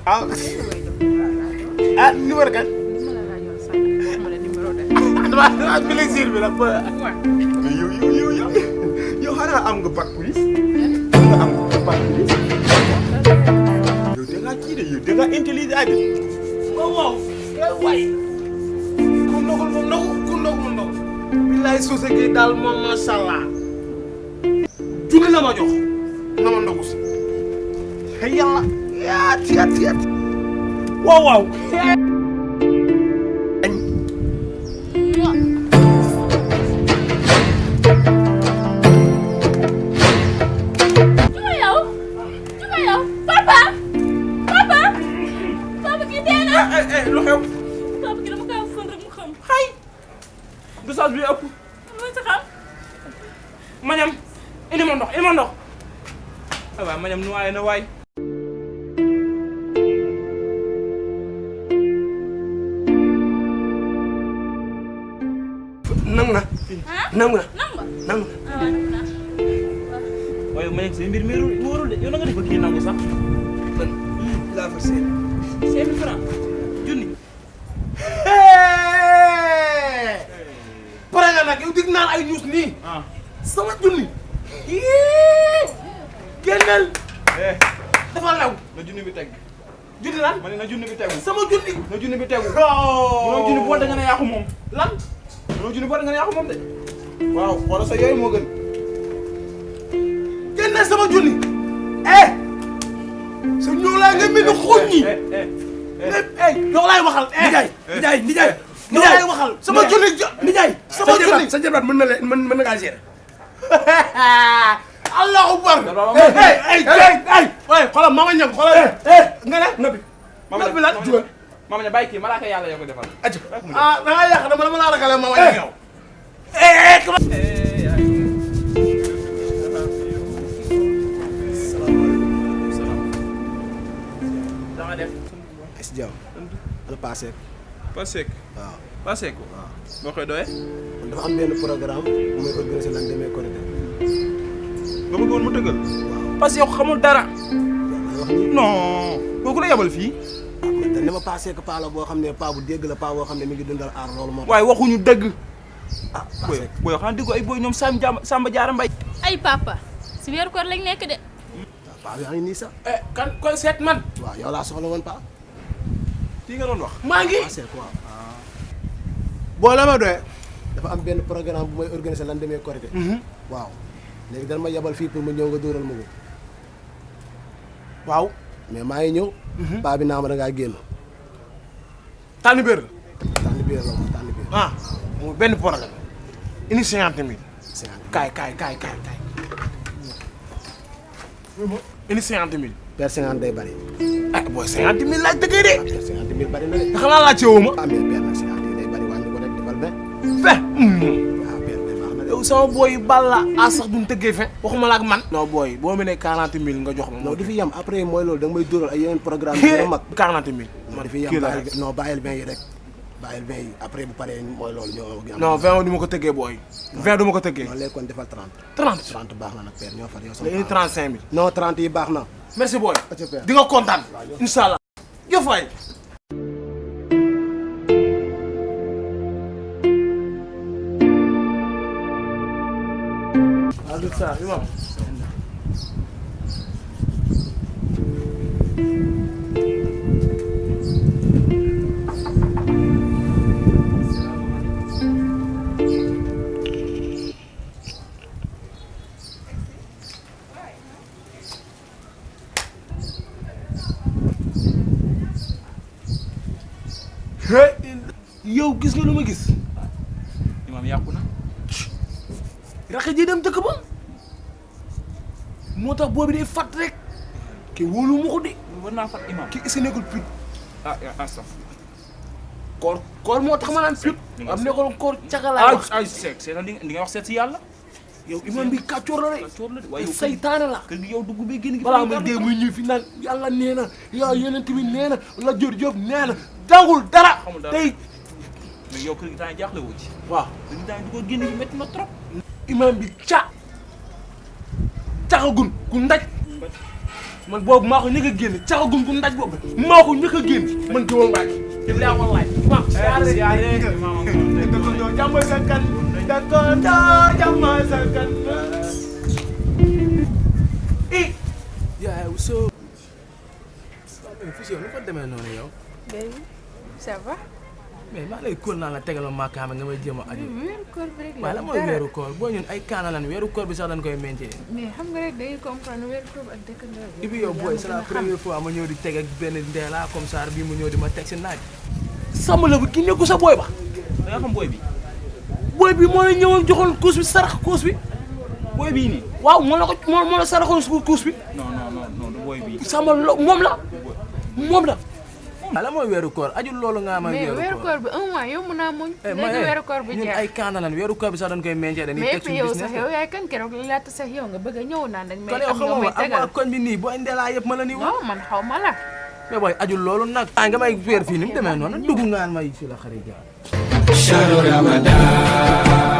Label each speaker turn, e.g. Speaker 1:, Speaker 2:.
Speaker 1: ah ah numéro kan. damaa plaisir bi la ba. mais yow xanaa am nga bac police. nga am nga bac police. yow da ngaa kii de yow da ngaa intelligent bi. waaw waay. ku ndogul mu ndog ku ndog mu ndog. billaay suuse gi daal moom macha allah. junni la ma jox. na ma ndogu si. yàlla. yaat. waaw. lu xew.
Speaker 2: papa gi dama kaa fën rek mu xam.
Speaker 1: xay. dosage bi ëpp.
Speaker 2: lu ci xam.
Speaker 1: Mañam indi ma ndox. waaw Mañam nuwaay na waay. nangu na. waaye Mañam say mbir mi wóorul de yow na nga def ba kii nangu sax. man laa fa 5 francs junni. pare nga nag yow dig naan ay ñuus nii. sama junni. génneel. dafa lew. na junni bi teg. junni lan. ma ne na junni bi tegu. sama junni. na junni bi tegu. mënoo junni boo da nga ne yaa ko moom. lan. mënoo junni boo da nga ne yaa ko moom de. waaw xoolal sa yooyu moo gën. génneel sama junni. sa ñoo laa nga mel ni xuuñ ñi. yow laay waxal. Ndiaye. yow laay waxal sama junni sama junni. sa jabar mën na kaa gérer. allahu akbar. xoolal Mama Niang xoolal. nga ne nabi. nabi lan jugal.
Speaker 3: Mama Niang bàyyi kii malaaka yàlla yoo ko defal.
Speaker 1: da ngaa yàq dama laa ragale Mama Niang yow. jam ala Pasek.
Speaker 3: Pasek.
Speaker 1: waaw
Speaker 3: Pasek. waaw moo koy doyee.
Speaker 1: dafa am benn programme bu may organiser lan demee Korité.
Speaker 3: nga bëggoon mu tëggal.
Speaker 1: waaw
Speaker 3: parce que yow xamul dara.
Speaker 1: wax ni
Speaker 3: non kooku la yabal fii.
Speaker 1: dañ ne ma Pasek paa la boo xam ne paa bu dégg la paa boo xam ne mi ngi dundal aar loolu moo.
Speaker 3: waaye waxuñu dëgg.
Speaker 1: Pasek
Speaker 3: booy xanaa déggu ay booy ñoom Samba Diarra Mbaye.
Speaker 2: ay papa si weeru koor lañ nekk de.
Speaker 1: waaw paa yaa ngi nii sax.
Speaker 3: kan kon seet man.
Speaker 1: waaw yow laa soxla woon paa.
Speaker 3: kii nga doon wax.
Speaker 1: maa ngi Pasek waaw. boo la ma doyee. dafa am benn programme bu may organiser lan demee Korité. waaw léegi dañ ma yabal fii pour ma ñëw nga dóoral ma ko. waaw mais maa ngi ñëw. paa bi naa ma da ngaa génn.
Speaker 3: tànn biir la.
Speaker 1: tànn biir la moom tànn biir.
Speaker 3: mu benn problème. indi 50 000.
Speaker 1: 50
Speaker 3: kaay. indi 50 000.
Speaker 1: per 50 day bari.
Speaker 3: booy 50 000 laaj dëggee de.
Speaker 1: per 50 000 bari na de.
Speaker 3: xanaa laajte woo ma.
Speaker 1: mais per nag 50 yi day bari wàññi ko rek defal benn. waaw per day baax na de.
Speaker 3: yow sama booy balla a sax duñ tëggee fe waxuma la ak man. non booy boo mënee 40 000 nga jox ma.
Speaker 1: non du fi yem après mooy loolu da nga may dóoral ay yeneen programme yu gën a mag.
Speaker 3: 40 000.
Speaker 1: non du fi yem non bàyyil 20 yi rek. bàyyil 20 yi après bu paree mooy loolu ñoo.
Speaker 3: non 20 du ma ko tëggee booy. 20 du ma ko tëggee.
Speaker 1: non léegi kon defal 30.
Speaker 3: 30
Speaker 1: 30 baax na nag per ñoo far yow sama.
Speaker 3: léegi 35 000.
Speaker 1: non 30 yi baax na.
Speaker 3: merci booy.
Speaker 1: ok per
Speaker 3: di nga kontaan. incha allah. jëf waay. allo Sarr imam. yow gis nga lu ma gis.
Speaker 4: imam yàqu na.
Speaker 3: raxe ji dem dëkk ba moo tax boobu day fàtt rek ki wóolu ma ko de.
Speaker 4: war naa fat imam.
Speaker 3: ki est-ce que nekkul put. koor moo tax ma naan put. am nekkul koor cagalaay wax.
Speaker 4: seet di nga wax seet si yàlla.
Speaker 3: yow imam bi kàccoor la de.
Speaker 4: kàccoor la de waaye
Speaker 3: saytaane la.
Speaker 4: kër gi yow dugg bi génn gi.
Speaker 3: balaa muy dee muy ñëw fi naan yàlla nee na yaa yonent bi nee na la jor Jóob nee na dangul dara.
Speaker 4: xamul dara
Speaker 3: tey
Speaker 4: mais yow kër gi temps jaaxle woo ci.
Speaker 3: waaw
Speaker 4: kër gi temps du ko génn gi métti na trop.
Speaker 3: imam bi caxagun ku ndaj man boobu maa ko ñëkk a génn caxagum ku ndaj boobu maa ko ñëkk a génn man Géwal Mbacké di laa wallaay waaw siyaare dëkkandoo jàmm sa kan dëkkandoo jàmm sa kan yaay so fii yow nu ko demee noonu yow
Speaker 5: baby ça va.
Speaker 3: mais maa lay kóol naa la tegal ma maakaama nga may jéem a aju
Speaker 5: weeru koor bi rek la.
Speaker 3: waaye la mooy weeru koor boo ñun ay kaana lan weeru koor bi sax dañ koy meññee.
Speaker 5: mais xam nga rek dañuy comprendre weeru koor bi ak dëkkandoo bi.
Speaker 3: Ibi yow booy c'est la première fois ma ñëw di teg ak benn ndeela comme ça bii mu ñëw di ma teg si naaj. sama la bi ki nekku sa booy ba.
Speaker 4: da nga xam booy bi.
Speaker 3: booy bi moo la ñëwoon joxoon kuus bi sarax kuus bi.
Speaker 4: booy bii nii.
Speaker 3: waaw moo la ko moo la saraxoon su kuus bi.
Speaker 4: non du booy bii.
Speaker 3: sama lo moom la. moom la. ala mooy weeru koor ajul loolu nga may
Speaker 5: mais weeru koor bi un mois yow mën naa muñ. léegi weeru koor bi
Speaker 3: ñun
Speaker 5: jeex
Speaker 3: ay kaana lan weeru koor bi sax dañ koy meññee dañuy teg suñu
Speaker 5: yow
Speaker 3: business.
Speaker 5: sax yow yaay kan keroog li laata sax yow nga bëgg a ñëw naan dañ may
Speaker 3: kon yow
Speaker 5: am nga
Speaker 3: xamoo
Speaker 5: may
Speaker 3: ma
Speaker 5: tegal.
Speaker 3: ak koñ bi nii booy ndeelaa yëpp ma la nii.
Speaker 5: non man xaw ma la.
Speaker 3: mais booy ajul loolu nag. nga may weer fii ni mu demee noonu dugg ngaan may si la xarit jaar.
Speaker 6: Shahru Ramadan